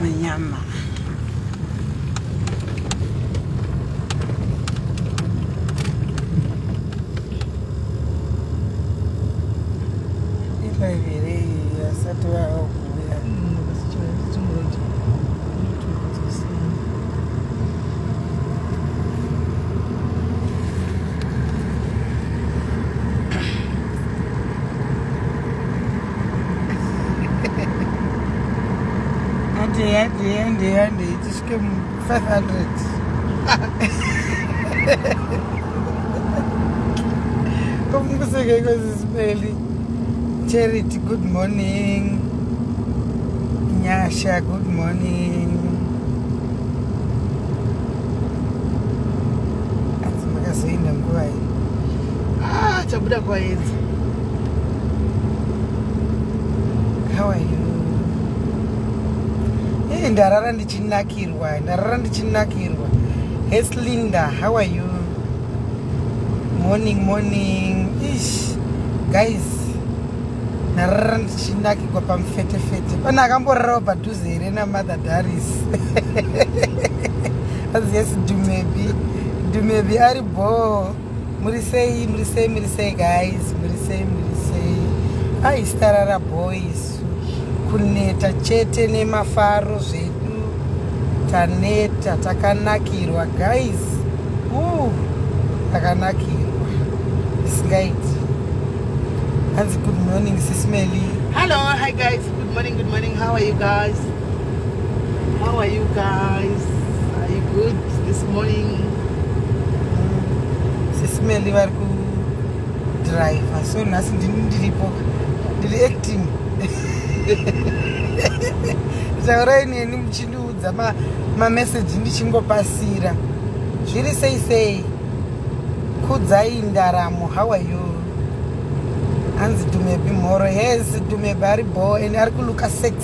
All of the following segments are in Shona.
Manyama. Ilive here iyi asati vakuuya. Hande hande hande hande tisvike mu 500. Komukuseke kwezisipeli. Charity, good morning. Nyasha, good morning. Hanzi makazoenda nguvai? Ah, tabuda kwaedza. How are you? Hey, ndarara ndichinakirwa, ndarara ndichinakirwa. Yes, Linda, how are you? Morning, morning. Ish, guys, ndarara ndichinakirwa pamufetefete. Pane akamborarawo padhuze here naMother Daris? Hanzi yes, Dumebi. Dumebi ari bho. Muri sei, muri sei, muri sei guys, muri sei, muri sei. Ai, sitarara boys. Kuneta chete nemafaro zvedu. Taneta, takanakirwa guys. Takanakirwa. Isingaiti. Hanzi good morning Sis Melly. Hello, hi guys. Good morning, good morning. How are you guys? How are you guys? Are you good this morning? Sis Melly vari kudriver. So nhasi ndini ndiripo. Ndiri acting. Taurai neni muchindiudza mameseji ndichingopasira. Zviri sei sei? Kudzai ndaramo. How are you? Hanzi Dumebi mhoro. Yes, Dumebi ari bho and ari kuluka sex.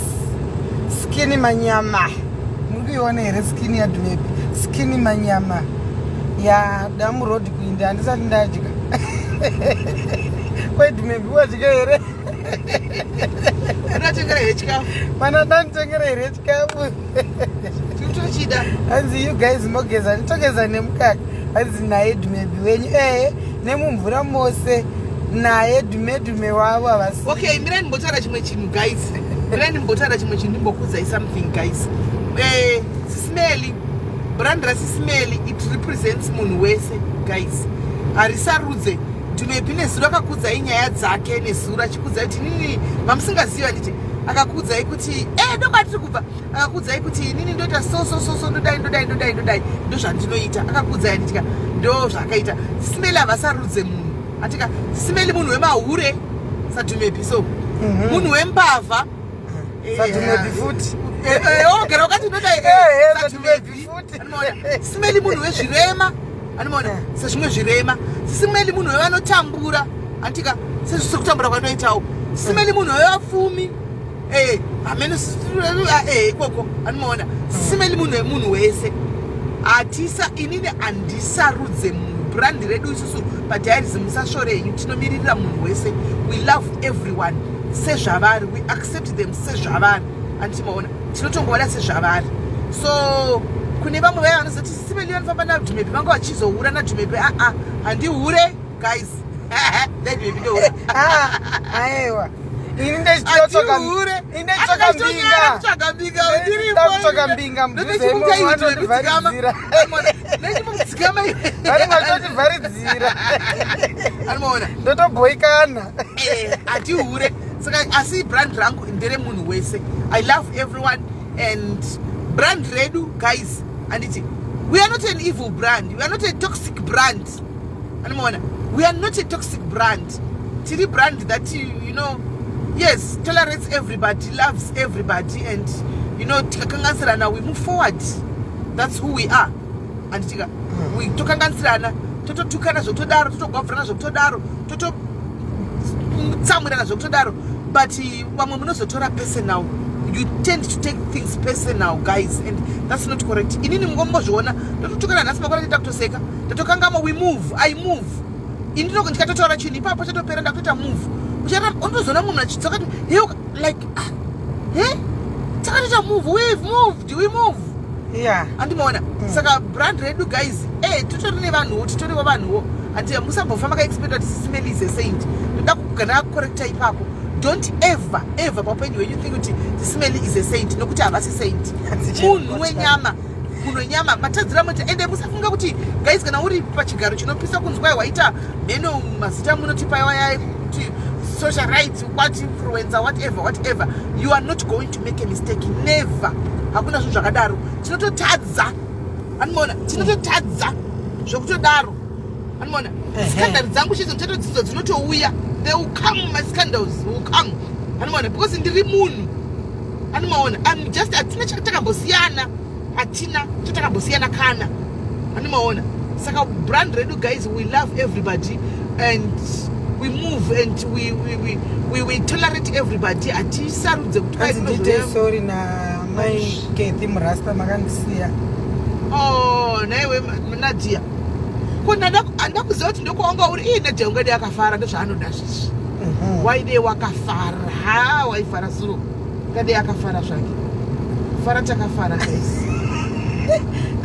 Skinny manyama. Muri kuiona here skinny yaDumebi? Skinny manyama. Ya damu road kuinda handisati ndadya. Kwai Dumebi wadya here? Unatengera here chikafu? Mana ndanditengera here chikafu? Tinotochida. Hanzi you guys mogeza, nditogeza nemukaka. Hanzi naye Dumebi wenyu ehe nemumvura mose naye dhume wavo havasi. Okay, mirai ndimbotaura chimwe chinhu guys. Mirai ndimbotaura chimwe chinhu ndimbokuudzai something guys. Sis Melly, brand raSis Melly it represents munhu wese guys. Harisarudze. Dumebi nezuro akakuudzai nyaya dzake nezuro achikuudzai kuti inini mamusingazivi handiti akakuudzai kuti ndokwatiri kubva akakuudzai kuti inini ndoita so so so so ndodai ndodai ndodai ndodai ndozvandinoita akakuudzai handitika ndo zvaakaita. Sis Melly havasarudze munhu atika Sis Melly munhu wemahure saDumebi so munhu wembavha saDumebi futi. Ogara wakati ndodai saDumebi futi. Sis Melly munhu wezvirema anomaona sezvimwe zvirema. Sis Melly munhu wevanotambura anditika sezvisekutambura kwanoitawo. Sis Melly munhu wevapfumi hamene ikoko anomaona. Sis Melly munhu wemunhu wese. Hatisa inini handisarudze munhu. Brand redu isusu paDiaries musashore henyu, tinomiririra munhu wese. We love everyone sezvavari, we accept them sezvavari andimaona tinotongovada sezvavari. So kune vamwe vaya vanozoti Sis Melly vanofamba naDumebi vanga vachizohura naDumebi, aa handihure guys. Dumebi ndohura. Aiwa, ini ndechitotsvaka mbinga. Kutsvaga mbinga. Ndakutsvaka mbinga mudhuze imomo, vanotivharidzira. Nechimutsikama. Vanenge vachitotivharidzira. Anomaona. Ndotobhoikana. Hatihure saka asi brand rangu nderemunhu wese. I love everyone and brand redu guys anditi we are not an evil brand, we are not a toxic brand anomaona we are not a toxic brand. Tiri brand that you know yes, tolerates everybody, loves everybody and tikakanganisirana we move forward. That's who we are anditika we tokanganisirana tototukana zvekutodaro totogwabvurana zvekutodaro tototsamwirana zvekutodaro but vamwe munozotora personal. You tend to take things personal guys and that's not correct. Inini mungombozviona ndototukana nhasi makona ndita kutoseka ndatokangama. We move, I move. Ini ndikatotaura chinhu ipapo chatopera ndakutoita move. Unotozoona munhu achidzoka like, ah, he takatoita. Tinotoita move. We've moved, we move. Andimaona. Saka brand redu, guys, titori nevanhuwo, titoriwo vanhuwo. Andi musambofa makaexpecta kuti Sisi Melly is a saint. Ndoda kugara kucorrecta ipapo. Don't ever ever paupenyu hwenyu think kuti Sisi Melly is a saint, nokuti havasi saint. Munhu wenyama, munhu wenyama, matadzira moita. Ende musafunga kuti, guys, kana uri pachigaro chinopisa kunzwa waita mheno mazita munotipa iwaya kuti social rights, what, influencer, whatever whatever, you are not going to make a mistake. Never. Hakuna zvinhu zvakadaro. Tinototadza, anomaona, tinototadza zvokutodaro, anomaona. Scandal dzangu chidzo ndichatodzidzo, dzinotouya. They will come. My scandals will come, anomaona, because ndiri munhu, anomaona. I'm just, hatina chatakambosiyana, hatina chatakambosiyana kana, anomaona. Saka brand redu, guys, we love everybody and we move and we tolerate everybody. Hatisarudze kuti Hanzi ndite sorry namai Kethi Murasta, makandisiya. Oh, naiwe Nadia, ko handida kuziva kuti ndokwawanga uri. Ii, Nadia ungadei akafara, ndozvaanoda zvizvi. Waidei wakafara? Ha, waifara suro, ngadei akafara zvake. Fara takafara, guys.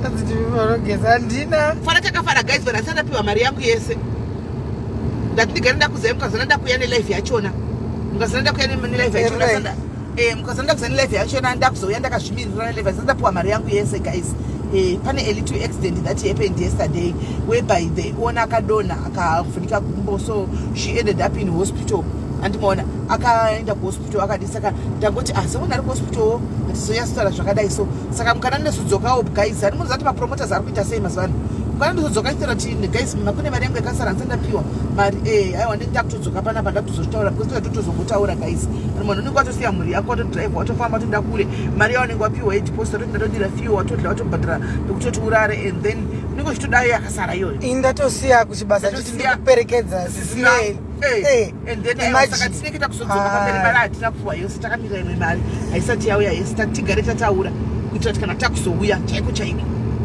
Hanzi tivivarogeza, handina. Fara takafara, guys. Vanhu asati ndapiwa mari yangu yese, ndati ndigare ndakuzai. Mukazona ndakuya nelife yachona, mukazona ndakuya nelife yachona. Mukazona ndakuza nelife yachona, ndakuzouya ndakazvimirira nelife. Asati ndapiwa mari yangu yese, guys. Pane a little accident that happened yesterday whereby the owner akadonha, akavhunika gumbo, so she ended up in hospital. Andimaona, akaenda kuhospital akadi. Saka ndangoti asi munhu ari kuhospital, hatizonyatsotaura zvakadai. So saka mukana ndinozodzokawo, guys, hani munoziva kuti mapromoters ari kuita sei mazuva ano. Mukana ndizodzoka chitaura kuti, guys, makune mari yangu yakasara, handisati ndapiwa mari. Aiwa, ndini ndakutodzoka panapa, ndakutozozvitaura because totozongotaura, guys. Munhu unenge watosiya mhuri yako, watodrive, watofamba, watoenda kure. Mari yaunenge wapiwa yedeposit, watoti ndatodira fuel, watodla, watobhadhara pekutoti urare, and then unenge uchitodayo yakasara iyoyo. Ini ndatosiya kuchibasa chiti ndikuperekedza Sisi Melly. And then aiwa, saka tinenge takuzodzoka pamberi. Mari hatina kupiwa yose, takamira imwe mari haisati yauya yese. Tigare tataura kuitira kuti kana takuzouya chaiko chaiko,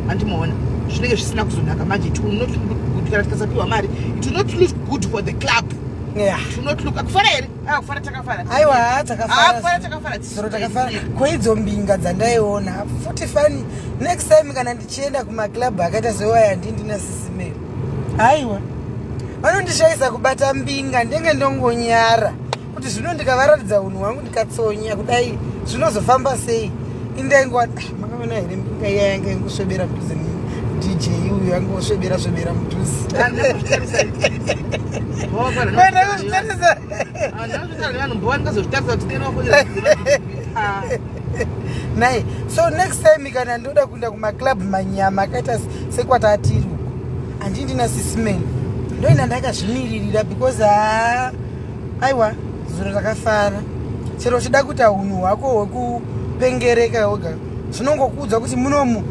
handimaona, zvinenge zvisina kuzonaka manje. It will not look good kana tikasapiwa mari. It will not look good for the club. It will not look. Akufara here? Ah, kufara takafara. Aiwa. Ah, takafara. Kufara takafara. Zuro takafara. Kweidzo mbinga dzandaiona futi fani. Next time kana ndichienda kumaclub akaita sewaya, ndindina Sisi Melly, aiwa, vanondishayisa kubata mbinga. Ndenge ndongonyara kuti zvino ndikavaratidza unhu hwangu, ndikatsonya kudai, zvinozofamba sei? Indaingova, "Ah, makaona here mbinga iya yanga ingosvebera mudhuze? DJ uyu yangosvebera svebera mudhuze." Kwenda kuzvitarisa. Vanhu mbowa ndingazozvitarisa kuti denofonera. Nai, so next time kana ndoda kuenda kumaclub manyama akaita sekwatatiri uko, handindina Sisi Melly, ndoenda ndakazvimiririra because haa, aiwa, zuro takafara. Chero uchida kuita unhu hwako hwekupengereka woga, zvinongokuudza kuti munomu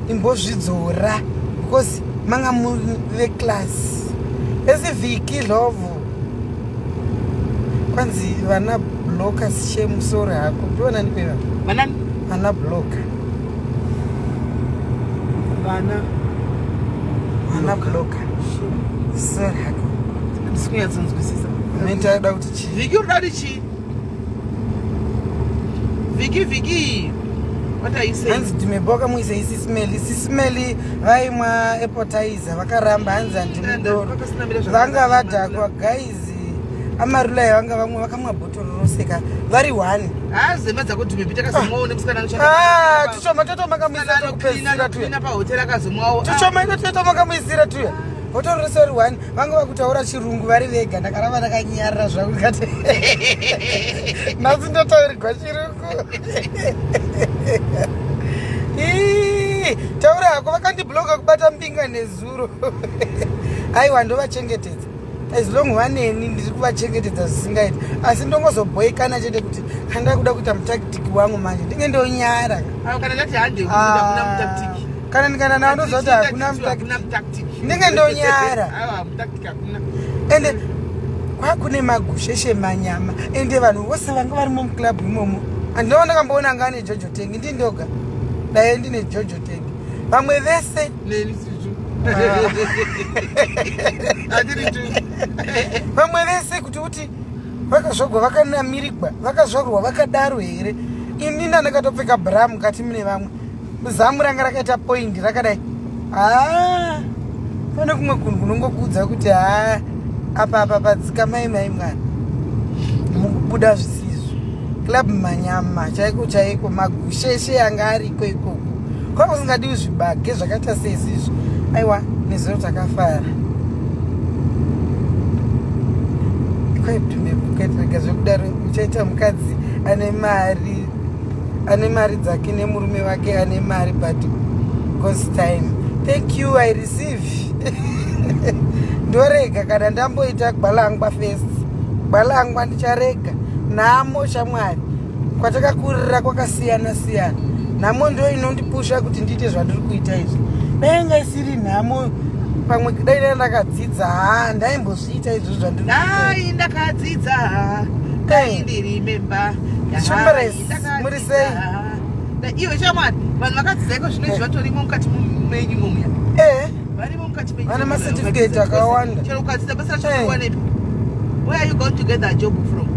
imbozvidzora because manga muri veclass esi. Vhiki Dlovhu, kwanzi vana blockers, chemusoro hako, ndiona ndikweva. Vanani? Vana blocker. Vana Vana blocker, sorry hako. Handisi kunyatsonzwisisa. Mentaida kuti chii? Vhiki, uri kuti chii? Vhiki, Vhiki, what are you saying? Hanzi dhimebo wakamuisa iSisi Melly. Sisi Melly vaimwa Appletiser, vakaramba. Hanzi handimudoro, vanga vadhakwa, guys. Amarulai vanga vamwe vakamwa bhotoro roseka vari one. Hazema dzako dhumepi, takazomwawo nemusikana. Ah, tuchoma toto makamuisira tokupedzisira tuya. Pahotera akazomwawo. Tuchoma ito toto makamuisira tuya, bhotoro rese vari one. Vanga vakutaura chirungu vari vega. Ndakaramba ndakanyarara zvangu, ndikati nhasi ndotaurirwa chirungu. Ii, taura hako, vakandibloka kubata mbinga nezuro. Aiwa, ndovachengetedza as long vaneni, ndiri kuvachengetedza zvisingaiti. Asi ndongozobhoikana chete kuti kana kuda kuita mutactic wangu manje, ndinge ndonyara. Kana ndati hande, hakuna mutactic. Kana ndikaenda nawo, ndoziva kuti hakuna mutactic. Mutactic. Ndinge ndonyara. Aiwa, mutactic hakuna. Ende kwakune magusheshe manyama, ende vanhu vose vanga varimo muclub imomo, handinoona ndakamboona anga ane jojo tank. Ndi ndoga dai ndine jojo tank, vamwe vese Neni situ hatiri tu. Vamwe vese kuti vakazvagwa vakanamirigwa, vakazvarwa vakadaro here? Ini ndandakatopfeka bra mukati mune vamwe. Zamu ranga rakaita point rakadai. Haa. Pane kumwe kunhu kunongokuudza kuti haa apa apa padzika mai mai mwana. Mukubuda zvisizvo. Club manyama chaiko chaiko magusheshe anga ariko ikoko. Kwanga kusingadiwi zvibage zvakaita seizvizvi. Aiwa nezuro takafara. Kwaitumekukatirega zvekudaro uchaita mukadzi ane mari ane mari dzake nemurume wake ane mari but goes time. Thank you, I receive. Ndorega kana ndamboita gwalangwa first. Gwalangwa ndicharega. Nhamo shamwari. Kwatakakurira kwakasiyana siyana. Nhamo ndo inondipusha kuti ndiite zvandiri kuita izvi. Dai inga isiri nhamo pamwe dai dai ndakadzidza haa ndaimbozviita izvozvo zvandiri kuita. Dai ndakadzidza, dai ndiri memba. Shumbres, muri sei? Iwe shamwari, vanhu vakadzidza iko zvino izvi vatorimo mukati menyu momuya. Varimo mukati menyu. Vane macertificate akawanda. Chero ukadzidza basa racho unowanepi? Where are you going to get that job from?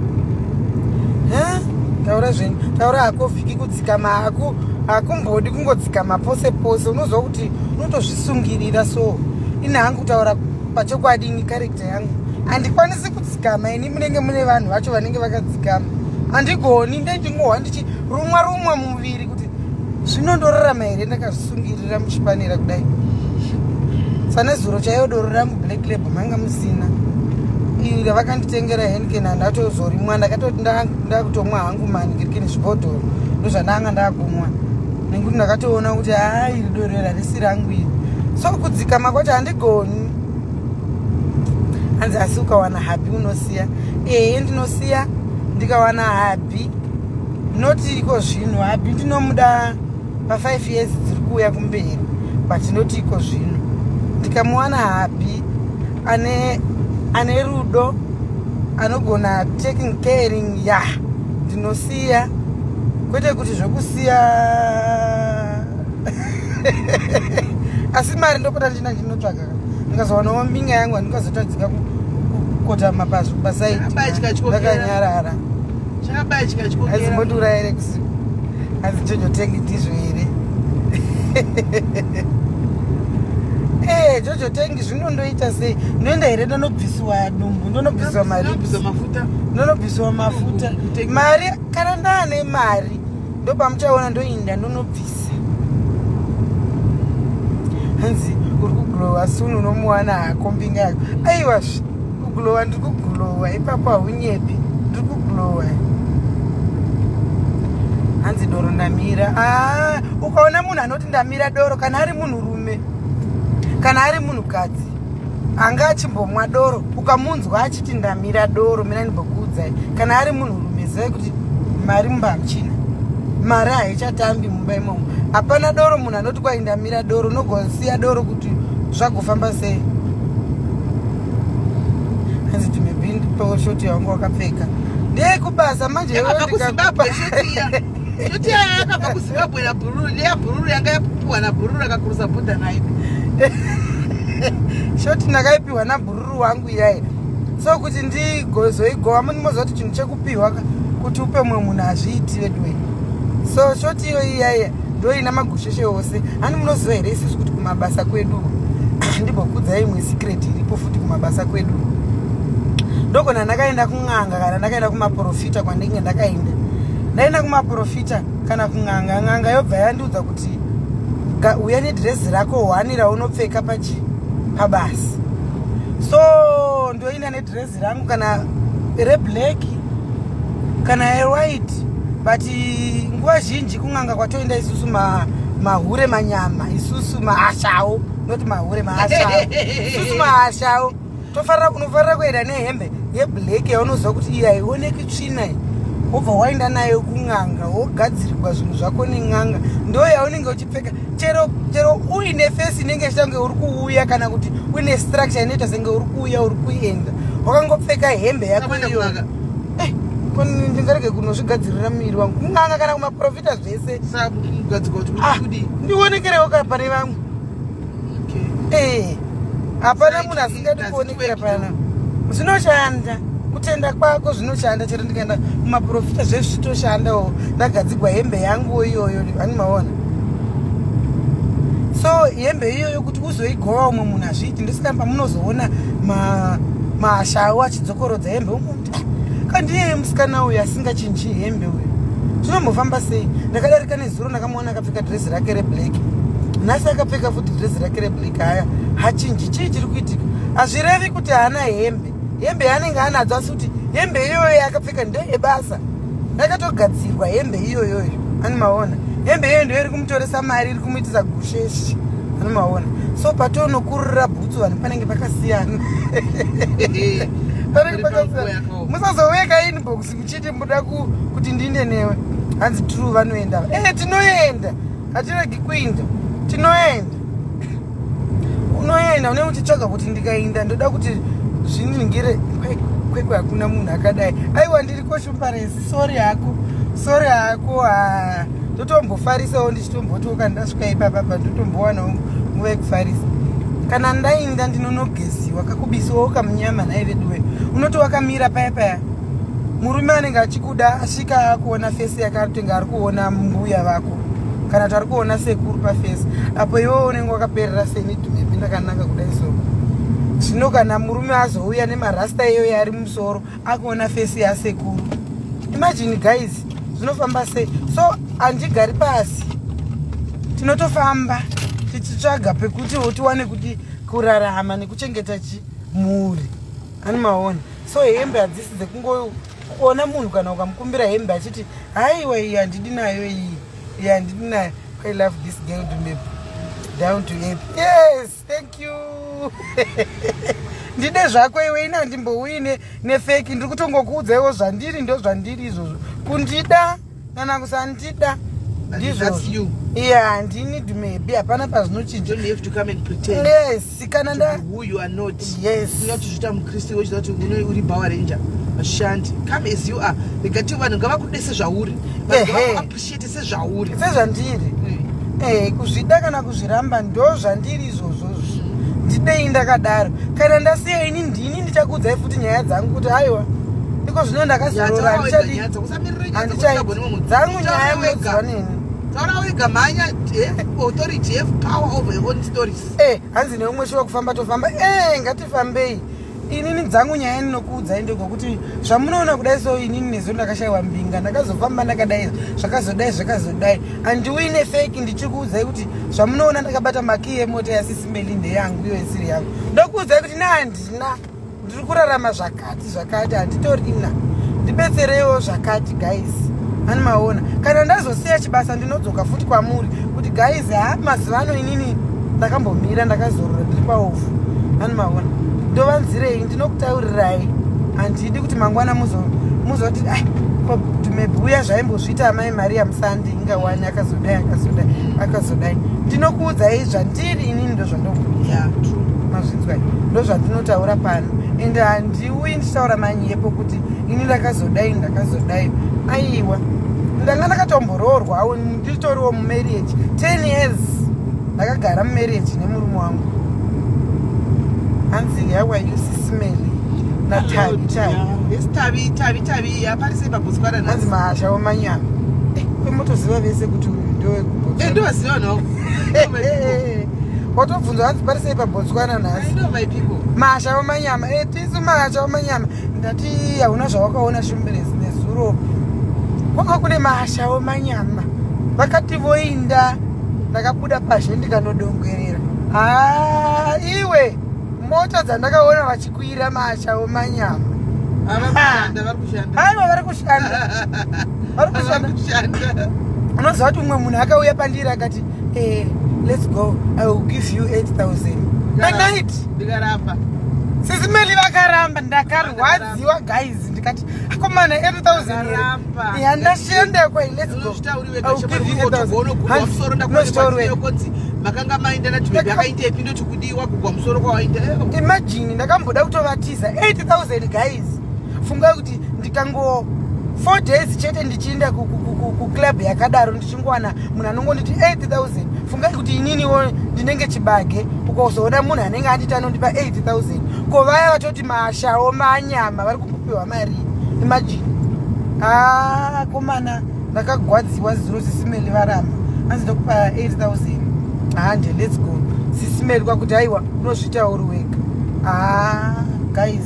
Taura zvenyu, taura hako Vhiki, kudzikama haku hakumbodi kungodzikama pose pose, unozwa kuti unotozvisungirira. So ini hangu kutaura pachokwadi, ini character yangu handikwanisi kudzikama. Ini munenge mune vanhu vacho vanenge vakadzikama, handigoni. Ndendingohwa ndichirumwa rumwa muviri kuti zvinondorarama here ndakazvisungirira muchipanera kudai. Sanezuro chaiyo doro rangu Black Label manga musina, iri ravakanditengera Heineken handatozorimwa. Ndakatoti ndakutomwa hangu maningirikini zvibhodhoro, ndozvandanga ndakumwa nekuti ndakatoona kuti haa, iri doro iri harisi rangu iri. So kudzikama kwacho handigoni. Hanzi asi ukawana hubby unosiya? Ehe, ndinosiya ndikawana hubby. Noti iko zvino hubby ndinomuda pa5 years dziri kuuya kumberi, but noti iko zvino ndikamuwana hubby ane rudo, anogona taking caring, ya, ndinosiya. Kwete kuti zvokusiya, asi mari ndopota ndichina ndinotsvaga. Ndikazowanawo mbinga yangu, handingazotadzika kukotama pasaidi Chakabaya chikatyokera. ndakanyarara. Chakabaya chikatyokera. Azimbondiuraya here kusiku? Hanzi Jojo Tank ndizvo here? Jojo Tank zvinondoita sei? Ndoenda here ndonobvisiwa dumbu, ndonobvisiwa maribs? Ndinobvisa mafuta. Ndonobvisiwa mafuta. Mari, kana ndaane mari ndopamuchaona ndoinda ndonobvisa. Hanzi uri kuglowa, soon unomuwana hako mbinga yako. Aiwazve, kuglowa ndiri kuglowa ipapo, haunyepi, ndiri kuglowa. Hanzi doro ndamira. Ah, ukaona munhu anoti ndamira doro, kana ari munhurume kana ari munhukadzi anga achimbomwa doro, ukamunzwa achiti ndamira doro, mina ndimbokuudzai, kana ari munhurume, zivai kuti mari mumba hamuchina, mari haichatambi mumba imomo, hapana doro. Munhu anoti kwai ndamira doro, unogosiya doro kuti zvagofamba sei? Hanzi timebindipewo shoti yangu wakapfeka ndeyekubasa manje. Yakabva kuZimbabwe shotiya. Shotiya yakabva kuZimbabwe nabhururu, ndeyabhururu, yanga yapuwa nabhururu, akakurusa bhodha nayo. Shoti ndakaipiwa nabhururu wangu iyai, so kuti ndigozoigowa munimoziva kuti chinhu chekupiwa kuti upe mumwe munhu hazviiti veduwe. So shoti iyo iyaiya ndoina magusheshe ose. Hani munoziva here isusu kuti kumabasa kwedu, ndimbokudzai imwe secret iripo futi kumabasa kwedu, ndogona ndakaenda kun'anga kana ndakaenda kumaprofita, kwandinge ndakaenda, ndaenda kumaprofita kana kun'anga, n'anga yobva yandiudza kuti uya nedhirezi rako hwani raunopfeka pachi pabasa. So ndoenda nedhirezi rangu, kana reblack kana rewhite, but nguva zhinji kun'anga kwatoenda isusu mahure manyama, isusu maashawo, noti mahure maashawo, isusu maashawo tofarira, unofarira kuenda nehembe yeblack yaunoziva kuti iyi haioneki tsvina iyi. Wobva waenda nayo kun'anga, wogadzirirwa zvinhu zvako nen'anga, ndo yaunenge uchipfeka chero chero uine face inenge ichiita kunge uri kuuya, kana kuti uine structure inoita senge uri kuuya uri kuenda, wakangopfeka hembe yako Ukaenda iyoyo. kun'anga? Ko ndingarege kunozvigadzirira muviri wangu kun'anga kana kumaprofita zvese? Saka kugadzirwa kuti Ah, kudii? ndionekerewo ka pane vamwe. Okay. Hapana munhu asingadi kuonekera pana, zvinoshanda. Kutenda kwako zvinoshanda. Chero ndikaenda mumaprofita zvezvitoshandawo, ndagadzigwa hembe yangu iyoyo, ani maona? So hembe iyoyo kuti uzoigova umwe munhu hazviiti. Ndosaka pamunozoona mashau achidzokorodza hembe, umwe muti, "Ah, kandiyeye musikana uyu asingachinji hembe uyu, zvinombofamba sei?" Ndakadarika nezuro, ndakamuona akapfeka dhirezi rake reblack. Nhasi akapfeka futi dhirezi rake reblack. Haya, hachinji. Chii chiri kuitika? Hazvirevi kuti haana hembe. Hembe yaanenge anadzo, asi kuti hembe iyoyo yaakapfeka ndeyebasa, yakatogadzirwa hembe iyoyoyo, ani maona? Hembe iyoyo ndiyo iri kumutoresa mari, iri kumuitisa gusheshi, ani maona? So patonokurira bhutsu vanhu panenge pakasiyana, panenge pakasiyana. Musazouye kainbox muchiti muda kuti ndiinde newe. Hanzi true, vanoenda. Tinoenda, hatiregi kuinda, tinoenda. Unoenda une uchitsvaga kuti ndikainda ndoda kuti zviningire. Kwekwe hakuna munhu akadai. Aiwa, ndiri koshumparesi. Sorry hako, sorry hako. Ha, ndotombofarisawo ndichitombotiwo kana ndasvika ipapapa, ndotombowanawo nguva yekufarisa. Kana ndainda ndinonogeziwa, kakubisiwawo kamunyama. Nhai veduwe, unoti wakamira paya paya, murume anenge achikuda asvika akuona face yakatenga, ari kuona mbuya vako kana kuti ari kuona sekuru paface apo. Iwewo unenge wakaperera seni dhumepi, ndakanaka kudai. So zvino kana murume azouya nemarasta iyoyo ari musoro, akuona face yasekuru, imagine guys, zvinofamba sei? So handigari pasi, tinotofamba tichitsvaga pekuti tiwane kuti kurarama nekuchengeta chimhuri, ani maona? So hembe hadzisi dzekungoona munhu kana ukamukumbira hembe achiti, "Haiwa, iyi handidi nayo, iyi, iyi handidi nayo." I love this girl Dumebi, down to earth. Yes, thank you. Ndide zvako iwe, ina handimbouyi nefake. Ndiri kutongokuudzaiwo zvandiri, ndo zvandiri izvozvo. Kundida kana kusandida, ndizvozvo. Iya, handini Dumebi, hapana pazvinochinja. Yes, kana nda Who you are not. Yes. Ungachizviita mukristu, wechida kuti uri Power Ranger, vashandi. Come as you are. Regati vanhu ngavakude sezvauri, vanhu ngavakuappreciate sezvauri. Sezvandiri. Kuzvida kana kuzviramba, ndo zvandiri izvozvozvo. Ndidei ndakadaro. Kana ndasiya ini, ndini ndichakuudzai futi nyaya dzangu kuti aiwa, iko zvino ndakazorora, handichadi, handichaiti dzangu nyaya, munodziva neni. Taura wega, mhanya. Have authority, have power over your own stories. Hanzi neumwe, shuwa kufamba tofamba. Ngatifambei. Inini dzangu nyaya ndinokuudzai ndekwekuti zvamunoona kudai, so inini nezo ndakashayiwa mbinga, ndakazofamba ndakadai, zvakazodai, zvakazodai. Handiuyi nefake ndichikuudzai kuti zvamunoona ndakabata makiyi emota yaSisi Meli ndeyangu, iyo isiri yangu. Ndokuudzai kuti nehandina, ndiri kurarama zvakati zvakati, handitorina, ndibetsereiwo zvakati guys, ani maona? Kana ndazosiya chibasa, ndinodzoka futi kwamuri kuti guys, ha, mazuva ano inini ndakambomira, ndakazorora, ndiri paoff, ani maona? Ndovanzirei, ndinokutaurirai. Handidi kuti mangwana muzoti, "Maybe uya zvaimbozviita amai Maria Musandi ingawani akazodai, akazodai, akazodai." Ndinokuudzai zvandiri inini, ndo zvandokuudza. Yeah, true. Mazvinzwa? Ndo zvandinotaura pano, ende handiuyi ndichitaura manyepo kuti ini ndakazodai, ndakazodai. Aiwa, ndanga ndakatomboroorwawo, nditoriwo mumarriage 10 years, ndakagara mumarriage nemurume wangu. Hanzi, "How are you, Sisi Meli naTavi?" Tavi. Yes, Tavi, Tavi, Tavi aparise paBotswana. Hanzi nhasi. Mahasha wamanyama. Kwemotoziva vese kuti uyu ndowekuBotswana. Ndovaziva navo. Watobvunzwa, hanzi parisei paBotswana nhasi? I know my people. Mahasha wamanyama. Tisu mahasha wamanyama. Ndati hauna zvawakaona shumberezi nezuro, kwanga kune mahasha wamanyama, vakati voinda. Ndakabuda pazhe ndikanodongwerera. Ha, iwe, mota dzandakaona vachikwira, mahasha wamanyama. Ava vari kushanda. Aiwa, vari kushanda, vari kushanda. Kushanda. Unoziva kuti umwe munhu akauya pandiri akati, "Let's go, I will give you 8000 panight." Ndikaramba. Sisi Meli vakaramba. Ndakarwadziwa guys, ndikati, "Akomana, 8000 here?" Ndakaramba. Yandashiendekwa, let's go. Unozvitauri I will give you 8000. wega musoro. Unozvitauri wega. Ndakonzi makanga maenda naTumebi, akaindepi? Ndoti kudiwa kugwa musoro kwawainda. Imagine, ndakamboda kutovatiza. 8000 guys, fungai kuti ndikango 4 days chete ndichiinda kuclub yakadaro, ndichingowana munhu anongonditi 8000. Fungai kuti ininiwo ndinenge chibage, ukazoona munhu anenge anditi anondipa 8000. Ko vaya vatoti mashawo manyama vari kumbopiwa. kupiwa mari. Imagine. Ah, komana, ndakagwadziwa zuro. Sisi Meli varamba, hanzi ndokupa 8000. Hande, let's go. Sisi Meli kwakuti aiwa, unozviita uri wega. Ah, guys,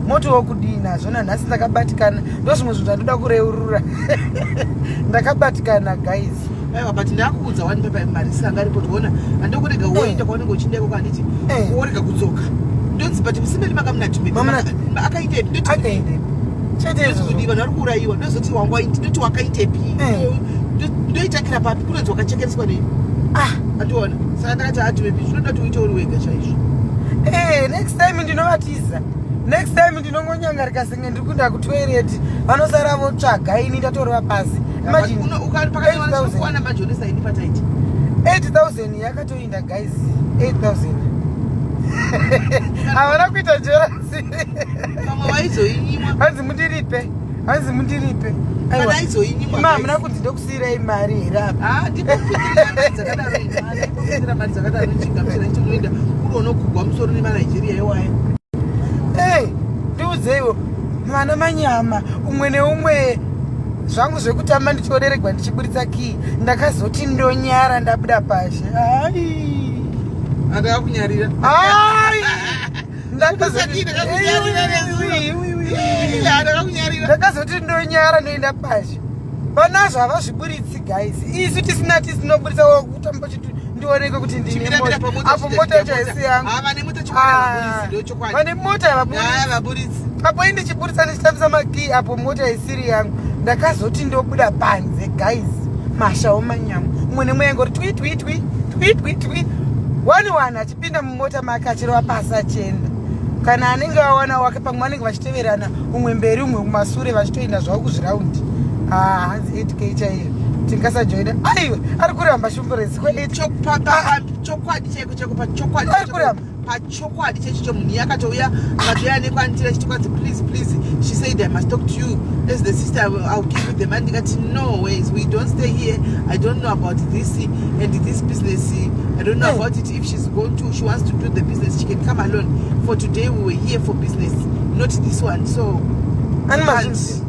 moto wokudii nazvo? Nanhasi ndakabatikana. Ndo zvimwe zvinhu zvandoda kureurura. Ndakabatikana, guys. Aiwa, but ndakuudza wani pepa mari isanga aripo. Tiona, handokurega woenda kwaunenge uchienda ikoko, handiti? Worega kudzoka, ndonzi, but musimeli makamunatume. Akaitepi? Ndoti Akaendepi chete izvozvo? Kuti vanhu vari kuurayiwa, ndozoti wangu ndoti wakaitepi? Ndoitakira papi? Kunonzi wakachekereswa nei? Andiona, saka ndakati hatimepi, zvinoda kuti uite uri wega chaizvo. Next time ndinovatiza. Next time ndinongonyangarika senge ndiri kuenda kutoilet, vanosara votsvaga ini ndatorova pasi. Imagine, 8,000. Kuwana manje unosaini pataiti. 8000 yakatoinda, guys, 8000. Havana kuita jealousy. Pamwe waizoinyimwa. Hanzi mundiripe, hanzi mundiripe. Kana Aiwa. aizoinyimwa. Ima, hamuna kunzi ndokusiyirai mari here apa? Ah, ndipopindira mari dzakadaro ini. Ah, ndipopindira mari dzakadaro, chigamuchira chinoenda kuri unogugwa musoro nemaNigeria iwaya. Ei, ndiudzeiwo, vana manyama, umwe neumwe. Zvangu zvekutamba ndichioreregwa ndichiburitsa kii, ndakazoti ndonyara ndabuda pashe. Ai. Andakakunyarira. Ai. Ndakakunyarira. Ndakazoti ndonyara ndoenda pashe. Vanazvo havazviburitsi, guys. Isu tisina, tisinoburitsa kutamba chiti ndioneke kuti ndine Chimiramira mota. pamota. Apo mota yacho haisi yangu. Vane mota chokwadi, ndo chokwadi. Vane mota havaburitsi. Vaburitsi. Apo indichiburitsa ndichitambisa makii, apo mota isiri yangu. Ndakazoti ndobuda panze, guys, mashawo manyama, umwe nemwe yangori twi twi twi twi twi twi, one one achipinda mumota make achirova pasi achienda. Kana anenge awana wake, pamwe vanenge vachiteverana, umwe mberi, umwe kumasure, vachitoenda zvavo kuzviraundi. Ah, hanzi 8K chaiyo tingasajoina. Aiwe, ari kuramba shumburesi kwe8. Chokwadi chaiko chaiko, pachokwadi. Ari kuramba. Pachokwadi chechicho, munhu iye akatouya, akatouya nekwandira chiti kwanzi, "Please, please," she said, "I must talk to you as the sister. I'll give you the money." Ndikati, "No ways, we don't stay here. I don't know about this and this business. I don't know about it. If she's going to she wants to do the business, she can come alone. For today, we were here for business, not this one." So Ani mazvinzi,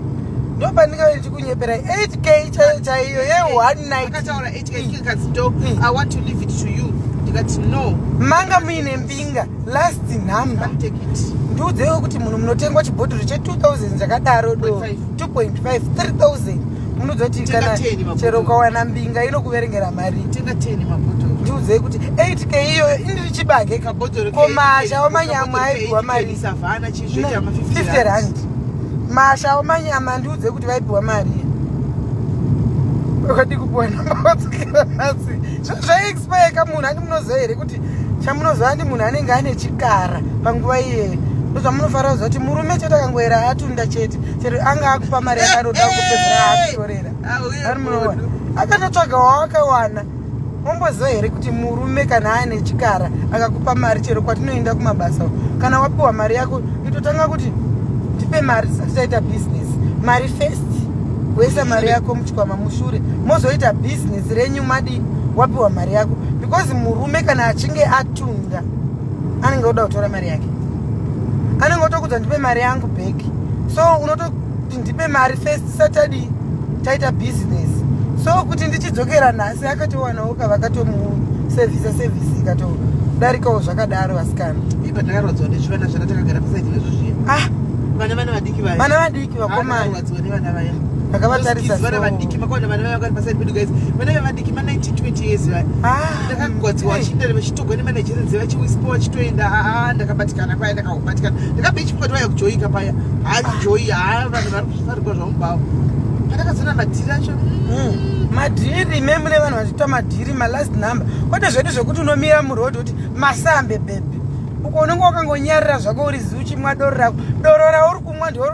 ndo pandingave ndichikunyeperai. 8K chaiyo chaiyo ye1 night. Akataura 8K, kanzi ndo "I want to leave it to you." Ndikati, "No." Manga muine mbinga last number. Can't take it. Ndiudzewo kuti munhu munotengwa chibhodhoro che2000 chakadaro do. 2.5. 2.5, 3000, munoudza kuti Tenga kana 10 mabhodhoro. chero ukawana mbinga inokuverengera mari. Tenga 10 mabhodhoro. Ndiudzei kuti 8K iyoyo indiri chibage. Kabhodhoro. Ko mashawo manyama aipiwa mari? Savhana chizvoita ma 50 50 rand. Mashawo manyama, ndiudze kuti vaipiwa mari? Wakadi kupiwa namba wadzokera nhasi. Zvinhu zvaexpire kamunhu andi. Munoziva here kuti chamunoziva andi, munhu anenge ane chikara panguva iyeyo. Ndozvamunofanira kuziva kuti murume chete akangoera atunda chete, chero anga akupa mari yakanoda kupedzera akutorera. Ani munoona akatotsvaga wawakawana. Momboziva here kuti murume kana aine chikara akakupa mari, chero kwatinoenda kumabasa, kana wapiwa mari yako, itotanga kuti ndipe mari tisati taita bhizinesi. Mari first, woisa mari yako muchikwama, mushure mozoita bhizinesi renyu. Madi wapiwa mari yako, because murume kana achinge atunda anenge oda kutora mari yake, anenge otokudza, "Ndipe mari yangu back." So unototi, "Ndipe mari first, satadi taita bhizinesi." So kuti ndichidzokera nhasi, akatowanawo kavakatomusevhisa, sevhisi ikatodarikawo zvakadaro, vasikana. Ipa ndakarwadziwa nezvivana zvana takagara pasaidi nezvo zviya. Ah. Vana vadiki vaya. Vana vadiki vakomana. Ndakarwadziwa nevana vaya. Ndakavatarisa. Vana So. vadiki, makaona vana vaya vakari pasaidi pedu, guys, vana vaya vadiki, ma 19, 20 years vaya. Ah, Ndakagwadziwa. Vachiinda vachitogwa nemaNigerians, vachiwispa vachitoenda. Aa, ndakabatikana paya, ndakabatikana. Ndakabva ichipoti vaya kujoika paya, hajoyi haa, vanhu vari kuzvifarigwa zvamubhawa. Pandakazoona madhiri acho. Madhiri memune vanhu vachiita madhiri malast number, kwete zvedu zvekuti unomira murodhi kuti masambe bhebhe. Uko unenge wakangonyarira zvako, uri zi uchimwa doro rako. Doro rauri kumwa ndo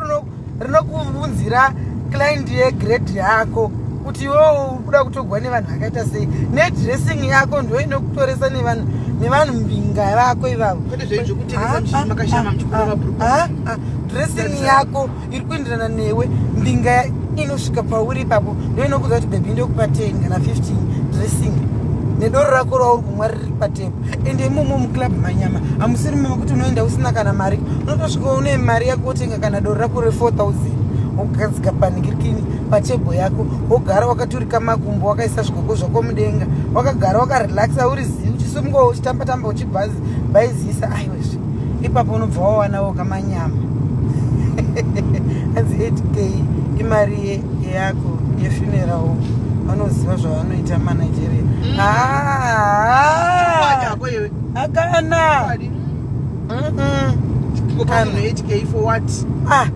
rinokuunzira client yegrade yako, kuti iwewo uri kuda kutogwa nevanhu vakaita sei. Nedressing yako ndo inokutoresa nevanhu mbinga vako ivavo. Kwete zvenyu zvekutengesa makashama muchikura mabhurukwa. Ah, ah, dressing yako iri kuenderana newe. Mbinga inosvika pauri ipapo ndo inokudza kuti, "Baby, ndokupa 10 kana 15." Dressing. Nedoro rako rauri kumwa riri patable. Ende imomo muclub manyama hamusiri mekuti unoenda usina kana mari. Unotosvika une mari yako wotenga kana doro rako re4000 wogadzika panhikirikini patable yako, wogara wakaturika makumbo, wakaisa zvigogo zvako mudenga, wakagara wakarelaxa, uri zii, uchisimukawo uchitamba tamba uchibhaizisa. Aiwezve, ipapo unobva wawanawo kamanyama. Anzi 8K imari yako yefuneral. Vanoziva zvavanoita maNigeria. Ah, akana. Kana. 8K for what? Ah.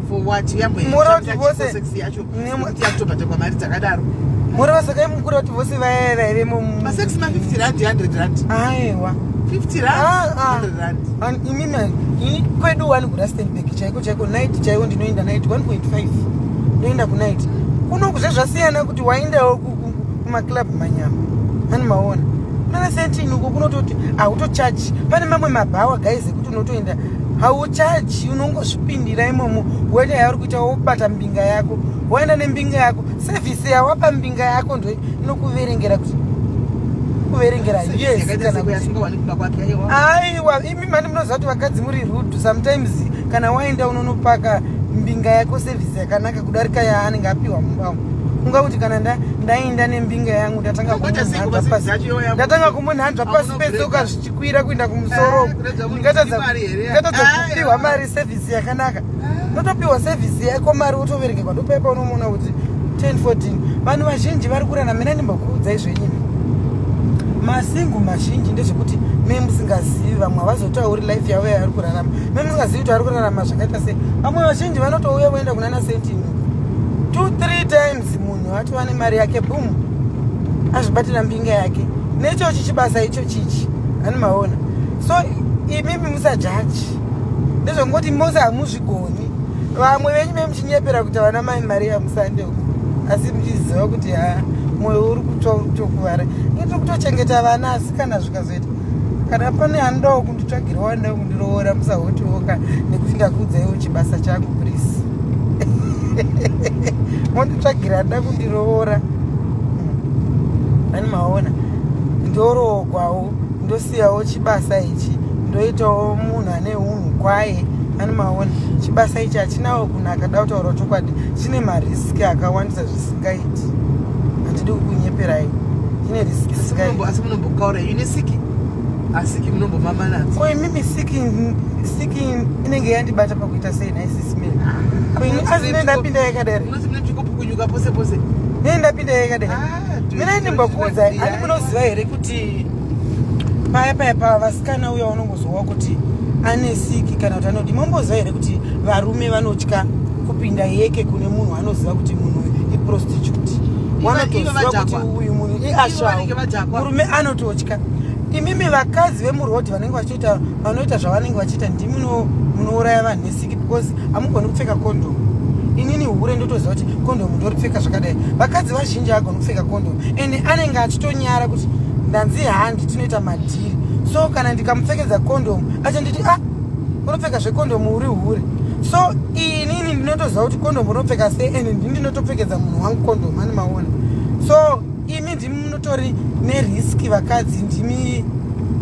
For what? Mura kuti vose- Sex yacho kuti yakutobhadharwa mari dzakadaro. Mureva saka imukura kuti vose vaya vaivemo Masex ma 50 rand, 100 rand. Aiwa. 50 Ah, ah. rand, 100 rand. Imimi, ini kwedu wani kuRustenburg chaiko chaiko, night chaiwo ndinoenda night 1.5, ndoenda kunight. Kuno kuzve zvasiyana kuti waendawo kumaclub manyama ani maona mana sentini uko kunototi hautochaji. Pane mamwe mabhawa, guys, ekuti unotoenda hauchaji, unongozvipindira imomo, woenda yauri kuita, wobata mbinga yako, waenda nembinga yako. Service yawapa mbinga yako ndo inokuverengera kuti kuverengera, yes, Yakaita kana seko kuti yasingawani kumba kwake, aiwa. Aiwa, imi mani munoziva kuti vakadzi muri rude sometimes. Kana waenda unonopaka mbinga yako service yakanaka kudarika yaanenge apiwa mumba umu. Unga kuti kana ndaenda nembinga yangu, ndatanga Ngoita sei kumunhanzva kuva pasi, service yacho iyoyo? ndatanga kumunhanzva pasi Hauna petsoka, break. zvichikwira kuenda kumusoro. Eh, kuratidza kuti mari here? Ndingatadza Ah, kupiwa yeah. mari service yakanaka? Unotopiwa service yako, mari wotoverengerwa. Ndopepa unomuona kuti 10 14. Vanhu vazhinji vari kurana mina. Ndimbokuudzai zvenyini, masingle mazhinji ndezvekuti me musingazivi, vamwe havazotauri life yavo yavari kurarama. Me musingazivi kuti vari kurarama zvakaita sei. Vamwe vazhinji vanotouya voenda kunana sentini 2 3 times, munhu atova nemari yake, boom, azvibatira mbinga yake nechochi chibasa icho chichi hani maona. So imimi musajaji, ndezvongoti mose hamuzvigoni. Vamwe venyu me muchinyepera kuti vana mai Maria musande uku, asi muchiziva kuti ha, mwoyo uri kutokuvara. Ini kutochengeta vana, asi kana zvikazoita, kana pane anodawo kunditsvagirawo, anodawo kundiroora, musahotiwoka nekuti ndakuudzaiwo chibasa changu. Please, monditsvagira anoda kundiroora. Ani maona, ndoroogwawo, ndosiyawo chibasa ichi, ndoitawo munhu ane unhu kwaye. Ani maona, chibasa ichi hachinawo kunaka. Da kutaura chokwadi, chine marisks akawandisa zvisingaiti. Handidi kukunyeperai, chine risk isingaiti. Asi munombokaura ine siki, asiki munombomama nadzo? Ko imimi, siki siki inenge yandibata pakuita sei naisisime? Asi ne ndapinda yakadare. Munoti mune tsvikopukunyuka pose pose. Ne ndapinda yakadare. Ah, Mina ndimbokuudzai, ani munoziva here kuti paya paya pavasikana uya unongozowa kuti ane siki kana kuti anodi, momboziva here kuti varume vanotya kupinda yeke kune munhu anoziva kuti munhu uyu iprostitute? Ivo Wanotoziva kuti vadhakwa. uyu munhu Ivo iashawo. vanenge vadhakwa. Murume anototya. Imimi vakadzi vemurodhi vanenge vachiita, vanoita zvavanenge vachiita, ndimi munouraya vanhu nesiki because hamugoni kupfeka kondomu. Inini hure ndotoziva kuti kondomu ndoripfeka zvakadai. Vakadzi vazhinji hagoni kupfeka kondomu, ende anenge achitonyara kuti ndanzi handi tinoita madhiri, so kana ndikamupfekedza kondomu achanditi, "Ah, unopfeka zvekondomu, uri hure." So inini ndinotoziva kuti kondomu unopfeka sei, ende ndini ndinotopfekedza munhu wangu kondomu. Ani maona? So imi ndimi munotori nerisk. Vakadzi ndimi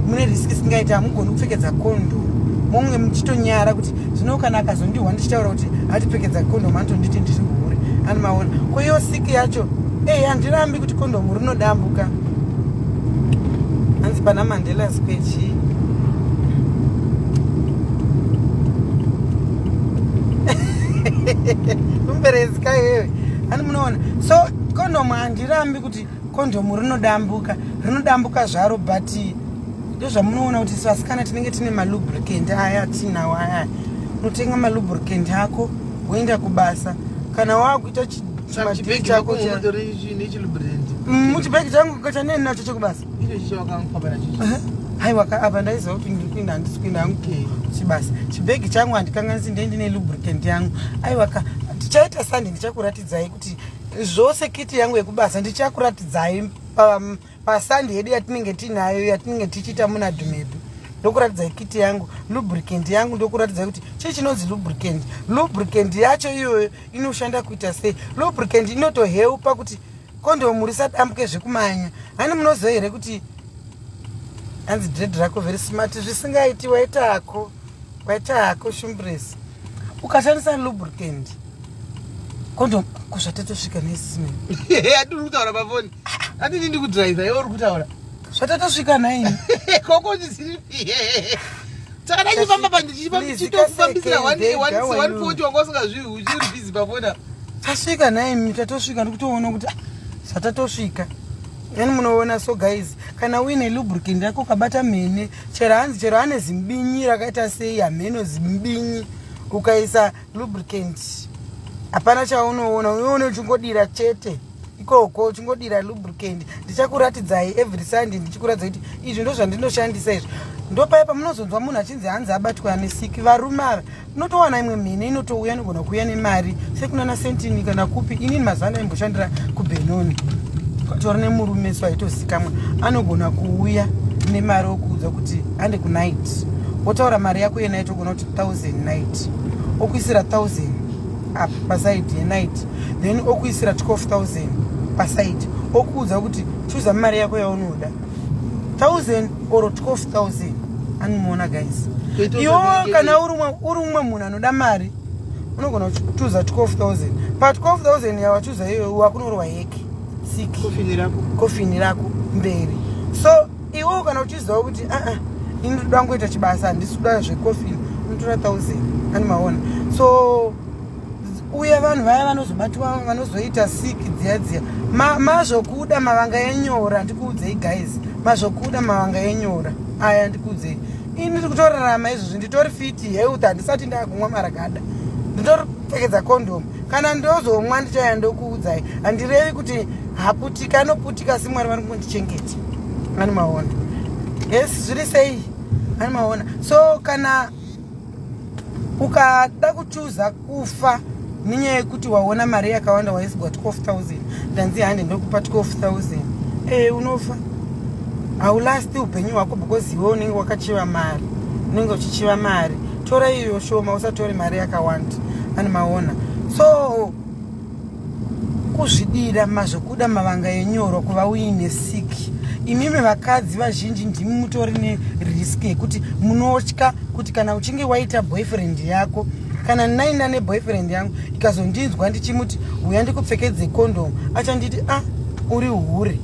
mune risk isingaiti. Hamugoni kupfekedza kondomu, mumwe muchitonyara kuti zvino kana akazondihwa ndichitaura kuti atipfekedza kondomu, anotonditi ndiri hure. Ani maona? Ko iyo siki yacho? Ei, handirambi kuti kondomu rinodambuka. Hanzi pana Mandela Square chii? Mumberezika iwewe. Ani munoona? So kondomu, handirambi kuti kondomu rinodambuka, rinodambuka zvaro, but ndozvamunoona kuti vasikana tinenge tine malubricant aya atinawo aya. Unotenga malubricant ako, woenda kubasa. Kana waakuita chimadhiri chako Nechilubricant. Muchibhegi changu chaneni nacho chekubasa. Icho chichawakankwapa nacho. Haiwa, apa ndaiziva kuti ndiri kuenda, handisi kuenda hangu chibasa. Chibhegi changu handikanganisi, ndee ndine lubricant yangu. Aiwa ka, tichaita Sunday, ndichakuratidzai kuti zvose kit yangu yekubasa ndichakuratidzai paSunday yedu yatinenge tinayo, yatinenge tichiita muna Dhumebhi. Ndokuratidzai kit yangu, lubricant yangu, ndokuratidzai kuti chii chinonzi lubricant, lubricant yacho iyoyo inoshanda kuita sei, lubricant inotohelpa kuti Kondomu risadambuke zvekumanya. Hani munoziva here kuti hanzi dread rako very smart zvisingaiti? Waita hako, waita hako shumbresi. Ukashandisa lubricant, condom kuzvatatosvika nesisime. Atiri kutaura pafoni, atini ndikudhiraivha, iwe uri kutaura. Zvatatosvika naini. Koko chisiri saka ndachifamba pa ndichitokufambisira 140, wanga usingazviwi, uchiri busy pafoni apa. Tasvika naimi, tatosvika. Ndikutoona kuti ah, zvatatosvika yani munoona. So guys, kana uine lubricant yako, ukabata mhene, chero hanzi chero ane zimbinyi rakaita sei, hameno zimbinyi, ukaisa lubricant hapana chaunoona. Unoona uchingodira chete ikoko, uchingodira lubricant. Ndichakuratidzai every Sunday, ndichikuratidza kuti izvi ndo zvandinoshandisa. Izvi ndopaya pamunozonzwa munhu achinzi hanzi abatwa nesiki. Varume ava, unotowana imwe mhene inotouya, inogona kuuya nemari sekunana Sentini kana kupi. Inini mazuva ano aimboshandira kuBenoni, tori nemurume so aitozikamwa, anogona kuuya nemari okuudza kuti hande kunight, wotaura mari yako yenight, ogona kuti 1000 night, okuisira 1000 apa paside yenight, then okuisira 12,000 paside, okuudza kuti chuza mari yako yaunoda, 1000 or 12,000. Anomuona guys, iwo kana uri umwe munhu anoda mari, unogona kuchuza 12,000. Pa 12,000 yawachuza iyoyo, wakunorwa yeke siki. Kofini rako. Kofini rako mberi. So iwewo kana uchiziva kuti aa, ini ndoda kungoita chibasa, handisi kuda zvekofini, unotora 1000. Ani maona? So uye vanhu vaya vanozobatwa, vanozoita siki dziya dziya, mazvokuda mavanga enyora. Ndikuudzei guys, mazvokuda mavanga enyora aya. Ndikuudzei, ini ndiri kutorarama izvozvi, nditori fit, health, handisati ndakumwa maragada, nditoripfekedza kondomu. Kana ndozomwa ndichaya ndokuudzai. Handirevi kuti haputika, anoputika, asi Mwari vari kungondichengeta. Ani maona? Yes, zviri sei? Ani maona? So kana ukada kuchuza kufa nenyaya yekuti waona mari yakawanda, waisirwa 12,000, ndanzi hande ndokupa 12,000, unofa, haulasti upenyu hwako, because iwe unenge wakachiva mari, unenge uchichiva mari. Tora iyo shoma, usatore mari yakawanda. Ani maona? So kuzvidira mazvokuda mavanga enyoro, kuva uine siki. Imimi vakadzi vazhinji ndimi mutori nerisk yekuti munotya kuti kana uchinge waita boyfriend yako, kana naina neboyfriend yangu, ikazondinzwa ndichimuti uya ndikupfekedze kondomu, achanditi, "A ah, uri hure,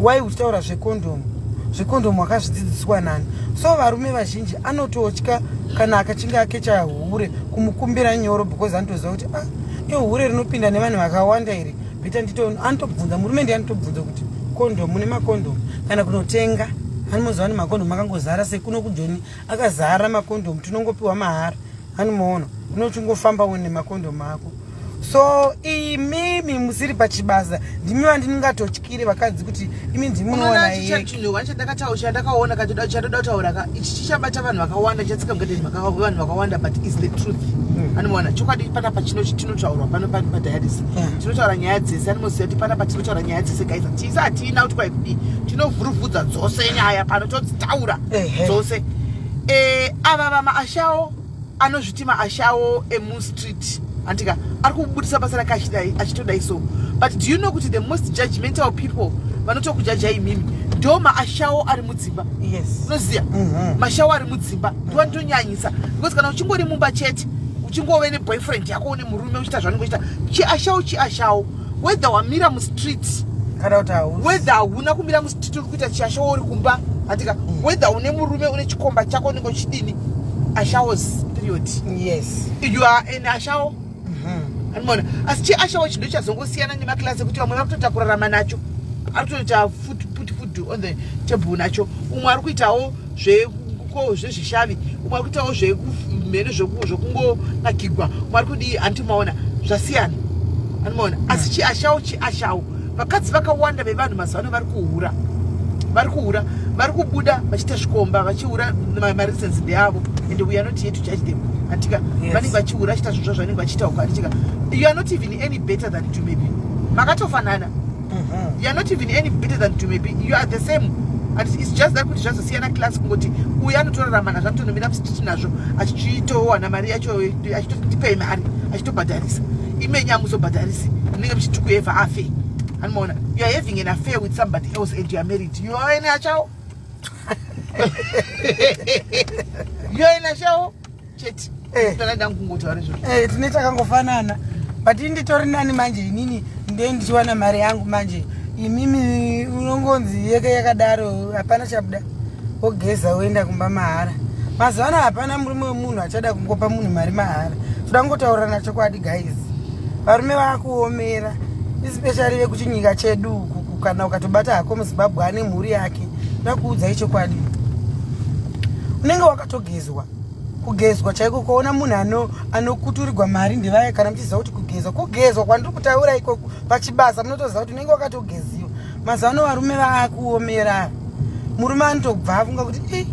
wai uchitaura zvekondomu? Zvekondomu wakazvidzidziswa nani?" So varume vazhinji anototya kana akachinge akecha hure kumukumbira nyoro, because anotoziva kuti, ah, iyo hure rinopinda nevanhu vakawanda iri, better ndito. Anotobvunza murume, ndiye anotobvunza kuti kondomu nemakondomu kana kunotenga. Anomoziva ni makondomu akangozara sekuno kuJoni, akazara makondomu, tinongopiwa mahara. Anomuona unochingofambawo nemakondomu ako. So imimi musiri pachibasa, ndimi vandingatotyire vakadzi kuti imi ndimunoona. Chinhu chandakataura, chandakaona, chandoda kutaura ka, ichi chichabata vanhu vakawanda, chatsika mugadheni vanhu vakawanda, but is the truth. Anomuona chokwadi panapa chinotaurwa pano padiaries. Tinotaura nyaya dzese. Anomoziva kuti panapa tinotaura nyaya dzese guys. Tisi hatina kuti kwaikudii, tinovhuruvhudza dzose nyaya pano, todzitaura dzose. Ava vamaashawo anozviti maashawo emustreet, andika ari kubudisa basa rake achidai, achitodai. So but do you know kuti the most judgmental people vanotokujaja imimi ndo maashawo ari mudzimba? Unoziva? Mashawo ari mudzimba ndo anotonyanyisa, because kana uchingori mumba chete, uchingove neboyfriend yako, une murume, uchiita zvaunenge uchiita, chiashawo chiashawo, whether wamira mustreet kana kuti hausi. Whether hauna kumira mustreet, uri kuita chiashawo uri kumba, andika whether une murume, une chikomba chako, unenge uchidini, ashaws period. You are an ashawo. Anomaona? Asi chiashawo chindo chazongosiyana nemakilasi ekuti vamwe vari kutoita kurarama nacho, ari kutoita food, put food on the table nacho. Umwe ari kuitawo zvezvishavi, umwe ari kuitawo zvemhene, zvekungonakigwa, umwe ari kudii. Handimaona zvasiyana? Anomaona? Asi chiashawo chiashawo. Vakadzi vakawanda vevanhu mazuva ano vari kuhura, vari kuhura, vari kubuda vachiita zvikomba, vachihura. Mareasons ndeavo and we are not here to judge them, andika. Vanenge vachihura, vachiita zvinhu zvavanenge vachiita uko, anditika. You are not even any better than Dumebi, makatofanana. You are not even any better than Dumebi, you are the same. And it's just that kuti zvazosiyana class, kungoti uyu anotorarama nazvo, anotonomira mustreet nazvo, achitowana mari yacho, achitoti ndipei mari, achitobhadharisa. Imenyi amuzobhadharisi, munenge muchiti kuevha afe. Anomaona, you are having an affair with somebody else and you are married. You are in achawo, you are in achawo chete. Tana kungotaura izvozvo. Tine takangofanana, but inditori nani manje. Inini nde ndichiwana mari yangu manje. Imimi unongonzi yeke yakadaro, hapana chabuda, wogeza woenda kumba mahara. Mazuva ano hapana murume wemunhu achada kungopa munhu mari mahara. Toda kungotaurana chokwadi, guys, varume vakuomera, especially vekuchinyika chedu uku. Kana ukatobata hako muZimbabwe ane mhuri yake, toda kuudzai chokwadi, unenge wakatogezwa, kugezwa chaiko. Kuona munhu anokuturirwa mari ndevaya. Kana muchiziva kuti kugezwa, kugezwa kwandiri kutaura ikoko pachibasa, munotoziva kuti unenge wakatogeziwa. Mazuva ano varume vaakuomera. Murume anotobva afunga kuti, "I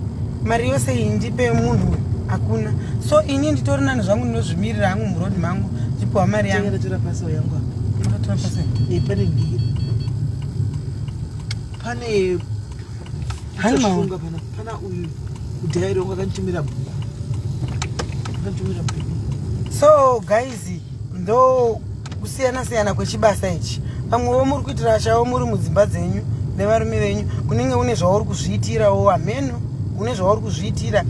mari yose iyi ndipe munhu uyu?" Hakuna. So ini nditori nani zvangu, ndinozvimirira hangu muroad mangu, ndipiwa mari yangu. Tora parcel yangu apa. Makatora parcel? Pane ngiri, pane Hani maona. Kutofunga pana uyu kudhairi wangu akanditumira bhuku, akanditumira bhuku. So guys, ndo kusiyana siyana kwechibasa ichi. Pamwewo muri kuitira chavo muri mudzimba dzenyu nevarume venyu, unenge une zvauri kuzviitirawo, hameno une zvauri kuzviitira.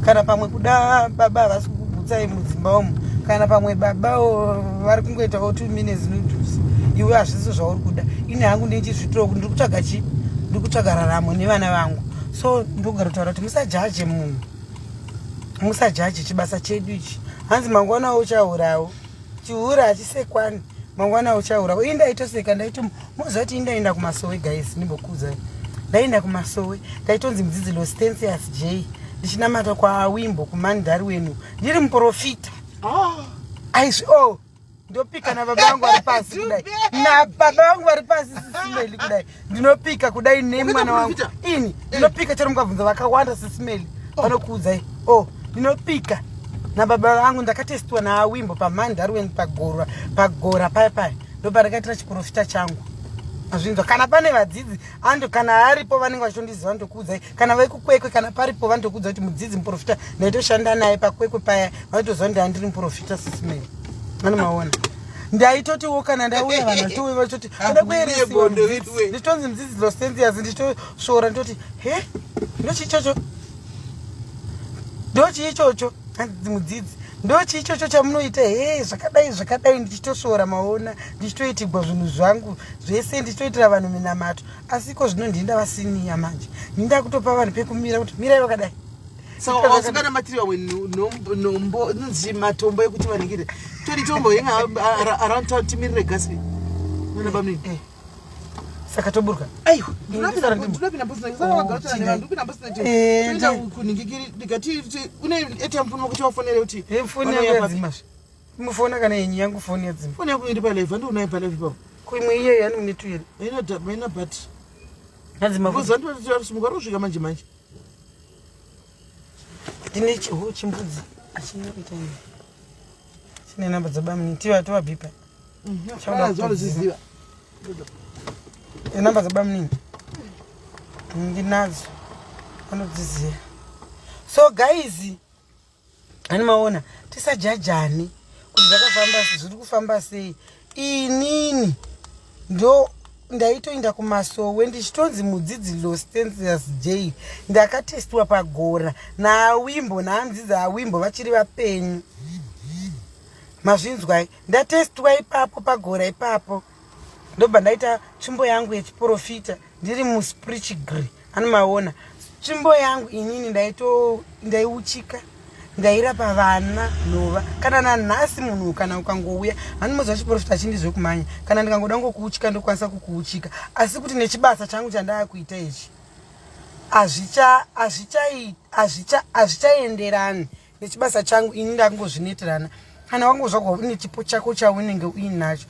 Kana pamwe kuda baba havasi kukugutsai mudzimba umu, kana pamwe babawo vari kungoitawo 2 minutes noodles, iwe hazvisi zvauri kuda. Ini hangu ndechizviitirawo, ndiri kutsvaga chi ndiri kutsvaga raramo nevana vangu. So ndogara kutaura kuti musajaje munhu, musajaje chibasa chedu ichi. Hanzi mangwana uchaurawo, chihure hachisekwani, mangwana uchaurawo. Ii, ndaitoseka, ndaito moziva kuti indaenda kumasowe, guys, ndimbokuudzai, ndaenda kumasowe, ndaitonzi mudzidzi Lostensius J, ndichinamata kwaWimbo kuMandari wenu, ndiri muprofita. Aizvi, oh, ndopika nababa vangu vari pasi kudai, nababa vangu vari pasi, Sis Melly, kudai ndinopika kudai nemwana wangu. Profita? Ini ndinopika chero mukabvunza vakawanda, Sis Melly, vanokuudzai. O, ndinopika nababa vangu, ndakatestiwa naAwimbo paMandarwen, pagora, pagora paya paya, ndopandakaitira chiprofita changu. Azvinzwa, kana pane vadzidzi ando, kana aripo vanenge vachitondiziva, ndokuudzai. Kana vekuKwekwe, kana paripo, vandokuudza kuti mudzidzi muprofita ndaitoshanda naye paKwekwe paya, vaitoziva kuti ndandiri muprofita. Sis Melly, anomaona, ndaitotiwo kana ndauya vanhu vachitouya vachitoti oda kueresiwa. Bondo wedu. Ndichitonzi mudzidzi Lostensias, ndichitosvora, nditoti, "He, ndochiichocho, ndochiichocho?" Hanzi mudzidzi, ndochiichocho chamunoita? He, zvakadai zvakadai, ndichitosvora, maona, ndichitoitigwa zvinhu zvangu zvese, ndichitoitira vanhu minamato. Asi iko zvino ndinda vasiniya manje, ndinda kutopa vanhu pekumira kuti mirai vakadai. Saka wasinganamatiri vamwe nombo inonzi matombo ekuti vanengere tori tombo yenga around town, timirire Gaspi nana bamnini. Saka toburwa. Aiwa. Ndinopinda. Ndinopinda. Oh, Ndopinda mbosina. Toenda kuningikiri, ndikati une ATM phone kuti wafonere kuti Foni vanouya yangu papi? yadzima zve, mufona kana yenyu yangu foni yadzima. Foni yako iri palive, andionayo palive ipapo. Kuimwe iyeyo yani mune tu here? Haina battery. Yadzima foni. Bcause andosvika manje manje. Ndine chimbudzi achinoita ini chine namba dzabamuni, tiva tovabhipa. Chauda Zvanozviziva. Namba dzabamunini ndinadzo, vanodziziva. So guys, ani maona, tisajajani kuti zvakafamba, zviri kufamba sei. Inini ndo ndaitoenda kumasowe ndichitonzi mudzidzi Lostensius J, ndakatestiwa pagora naAwimbo, naamudzidzi Awimbo vachiri vapenyu. Mazvinzwai, ndatestiwa ipapo pagora ipapo, ndobva ndaita tsvimbo yangu yechiprofita ndiri musprichgre. Anomaona tsvimbo yangu inini, ndaiuchika, ndairapa vana nhova. Kana nanhasi munhu kana ukangouya, hanimoziva chiprofita chindizvekumhanya, kana ndikangoda ngokuuchika ndokwanisa kukuuchika. Asi kuti nechibasa changu chandaakuita ichi hazvichaenderani nechibasa changu. Ini ndakungozvineterana. Kana wangozvagwa une chipo chako chaunenge uinacho,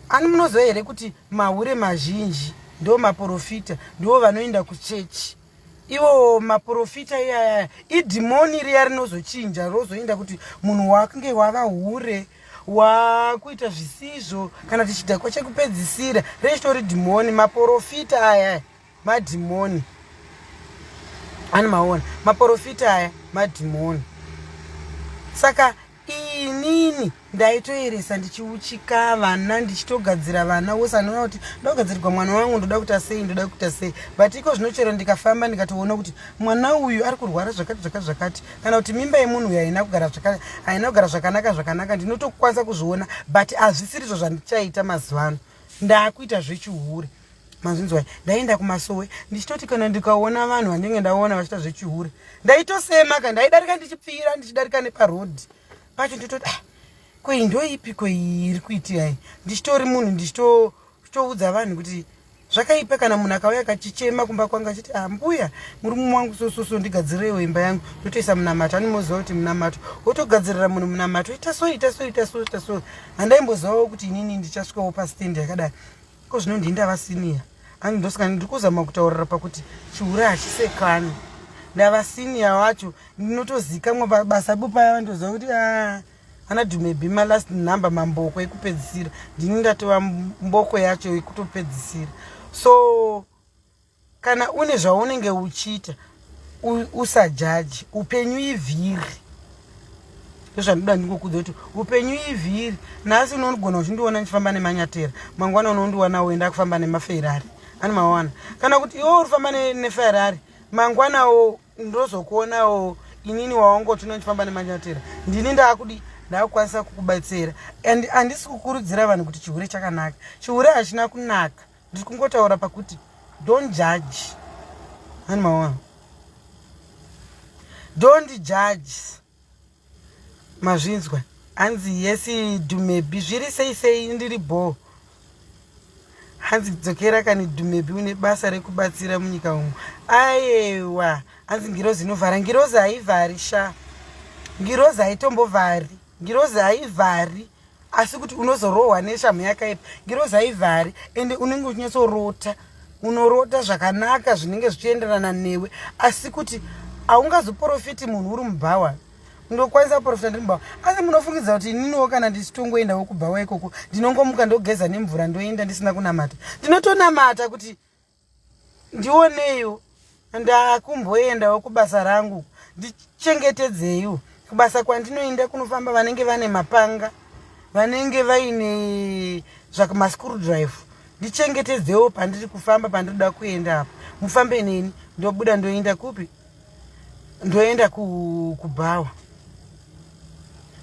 ani munoziva here kuti mahure mazhinji ndo maprofita, ndo vanoenda kuchechi ivo maprofita iyaya? Idhimoni riya rinozochinja, rozoenda kuti munhu wakunge wava hure, wakuita zvisizvo, kana tichidhakwa chekupedzisira, rechitori dhimoni. Maprofita aya madhimoni, ani maona, maprofita aya madhimoni. Saka Inini ndaitoeresa ndichiuchika vana, ndichitogadzira vana wose. Anoona kuti ndogadzirirwa mwana wangu, ndoda kuita sei, ndoda kuita sei. But iko zvino chero ndikafamba ndikatoona kuti mwana uyu ari kurwara zvakati zvakati zvakati, kana kuti mimba yemunhu uyu haina kugara zvakanaka zvakanaka, ndinotokwanisa kuzviona. But hazvisirizvo zvandichaita mazuva ano. Ndaakuita zvechihure, mazvinzwai? Ndaenda kumasowe ndichitoti kana ndikaona vanhu vandinge ndaona vachiita zvechihure, ndaitosema ka. Ndaidarika ndichipfira, ndichidarika neparodhi pacho, nditoti, "Ah, ko iyi ndoipi? Ko iyi iri kuitika iyi?" Ndichitori munhu ndichitoudza vanhu kuti zvakaipa. Kana munhu akauya akachichema kumba kwangu achiti, "Ah, mbuya, murume wangu sososo, ndigadzirewo imba yangu," ndotoisa munamato. Animoziva kuti munamato wotogadzirira munhu munamato, ita so, ita so, ita so, ita so. Handaimbozivawo kuti inini ndichasvikawo pastand yakadai. Ko zvino ndini ndava senior ani. Ndosaka ndiri kuzama kutaurira pakuti chihure hachisekani. Ndava senior wacho, ndinotozikamwa pabasa bupaya. Vandoziva kuti a ana Dhumebi malast number, mamboko ekupedzisira. Ndini ndatova mboko yacho yekutopedzisira. So kana une zvaunenge uchiita, usajaji. Upenyu ivhiri, ndozvandinoda ndingokudza kuti upenyu ivhiri. Nhasi unogona uchindiona ndichifamba nemanyatera, mangwana unondiwana uenda kufamba nemaFerrari. Ani mawana? Kana kuti iwe uri famba neFerrari, mangwanawo ndozokuonawo inini wawangotina ndichifamba nemanyatera. Ndini ndaakudi ndaakukwanisa kukubatsira. And handisi kukurudzira vanhu kuti chihure chakanaka. Chihure hachina kunaka. Ndiri kungotaura pakuti don't judge. Ani mawana? Don't judge, mazvinzwa? Hanzi, "Yes, Dhumebi, zviri sei sei?" Ndiri bho. Hanzi, "Dzokera kani Dhumebi, une basa rekubatsira munyika umu." Aiwa, hanzi, "Ngirozi inovhara." Ngirozi haivhari sha, ngirozi haitombovhari, ngirozi haivhari. Asi kuti unozorohwa neshamhu yakaipa. Ngirozi haivhari, ende unenge uchinyatsorota, unorota zvakanaka zvinenge zvichienderana newe. Asi kuti haungazoprofiti munhu uri mubhawa. Ndokwanisa kuprofita ndiri mubhawa, asi munofungidza kuti ininiwo kana ndichitongoendawo kubhawa ikoko, ndinongomuka, ndogeza nemvura, ndoenda ndisina kunamata? Ndinotonamata kuti ndioneyo ndakumboendawo kubasa rangu, ndichengetedzeiwo kubasa kwandinoenda. Kunofamba vanenge vane mapanga, vanenge vaine mascrewdrive. Ndichengetedzewo pandiri kufamba, pandinoda kuenda apo, mufambe neni. Ndobuda, ndoenda kupi? Ndoenda kubhawa.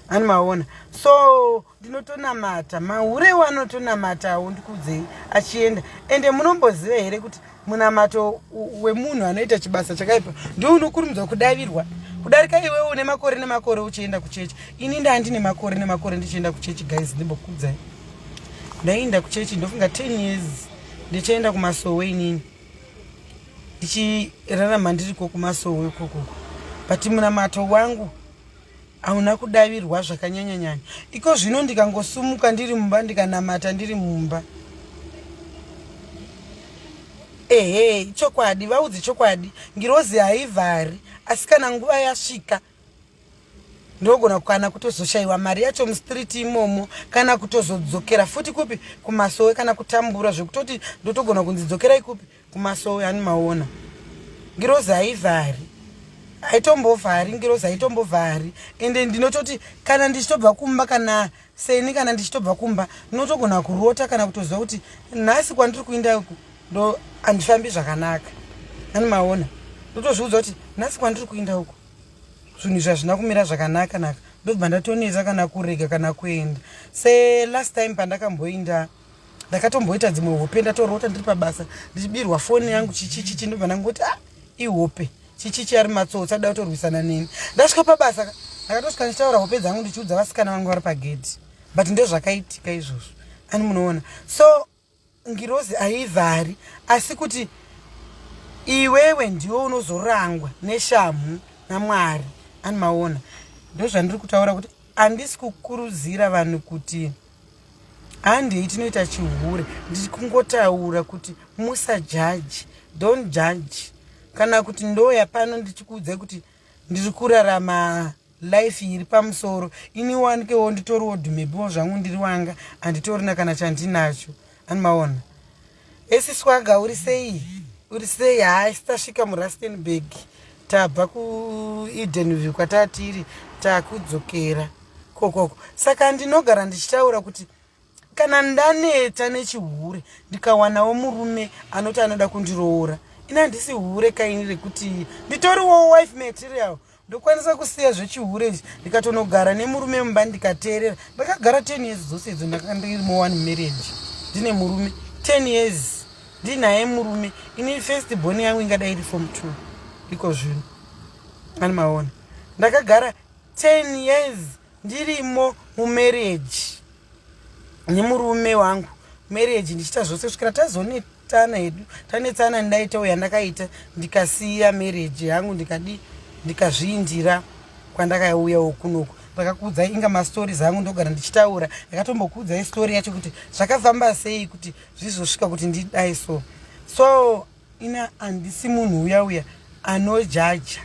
Ani maona? So ndinotonamata. Mahurewo anotonamatawo, ndikudzei, achienda. Ende munomboziva here kuti munamato wemunhu anoita chibasa chakaipa ndo unokurumidza kudavirwa kudarika iwewe une makore nemakore uchienda kuchechi? Ini ndandine makore nemakore ndichienda kuchechi, guys. Ndimbokudzai, ndaienda kuchechi, ndofunga 10 years ndichienda kumasowe. Inini ndichirarama ndiriko kumasowe ikokoko, but munamato wangu hauna kudavirwa zvakanyanyanyanya. Iko zvino ndikangosumuka ndiri mumba, ndikanamata ndiri mumba. Ehe, chokwadi, vaudzi chokwadi, ngirozi haivhari. Asi kana nguva yasvika, ndogona kana kutozoshayiwa mari yacho mustreet imomo, kana kutozodzokera futi kupi? Kumasowe, kana kutambura zvekutoti ndotogona kunzi dzokerai kupi? Kumasowe. Ani maona? Ngirozi haivhari, haitombovhari, ngirozi haitombovhari. Ende ndinototi kana ndichitobva kumba, kana seni kana ndichitobva kumba, ndinotogona kurota kana kutoziva kuti nhasi kwandiri kuinda uku ndo handifambi zvakanaka. Ani maona? Ndotozviudza kuti nhasi kwandiri kuinda uku zvinhu izvi hazvina kumira zvakanaka naka. Ndobva ndatonetsa kana kurega kana kuenda. Selast time pandakamboinda, ndakatomboita dzimwe hope, ndatorota ndiri pabasa ndichibirwa foni yangu, chichichichi. Ndobva ndangoti, "Ah, ihope, chichichi, ari matsotsi ada kutorwisana neni." Ndasvika pabasa, ndakatosvika ndichitaura hope dzangu, ndichiudza vasikana vangu vari pagedhi. But ndozvakaitika izvozvo. Ani munoona? So ngirozi haivhari, asi kuti iwewe ndiwe unozorangwa neshamhu naMwari. Ani maona? Ndozvandiri kutaura kuti handisi kukurudzira vanhu kuti handei tinoita chihure. Ndiri kungotaura kuti musajaji, don't judge. Kana kuti ndoya pano ndichikuudzai kuti ndiri kurarama life iri pamusoro, ini wanikewo nditoriwo Dhumebiwo zvangu, ndiri wanga handitorina kana chandinacho. Ani maona? Esiswaga, uri sei? Uri sei? Hai, tasvika muRustenburg, tabva kuEdenview kwatatiri, takudzokera. Kokoko saka ndinogara ndichitaura kuti kana ndaneta nechihure, ndikawanawo murume anoti anoda kundiroora, ini handisi hure kaini rekuti nditoriwo wife material. Ndokwanisa kusiya zvechihure izvi, ndikatonogara nemurume mumba, ndikateerera. Ndakagara 10 years dzose idzo ndanga ndiri muone marriage, ndine murume 10 years, ndinaye murume. Ini first born yangu ingadai iri form 2 iko zvino, ani maona. Ndakagara 10 years ndirimo mumarriage nemurume wangu, marriage ndichiita zvose kusvikira tazonetana hedu. Tanetsana, ndaitawo yandakaita, ndikasiya marriage yangu, ndikadi ndikazviindira kwandakauyawo kunoku. Ndakakuudzai inga mastories angu, ndogara ndichitaura. Ndakatombokuudzai story yacho kuti zvakafamba sei kuti zvizosvika kuti ndidai. So ina handisi munhu uya uya anojaja.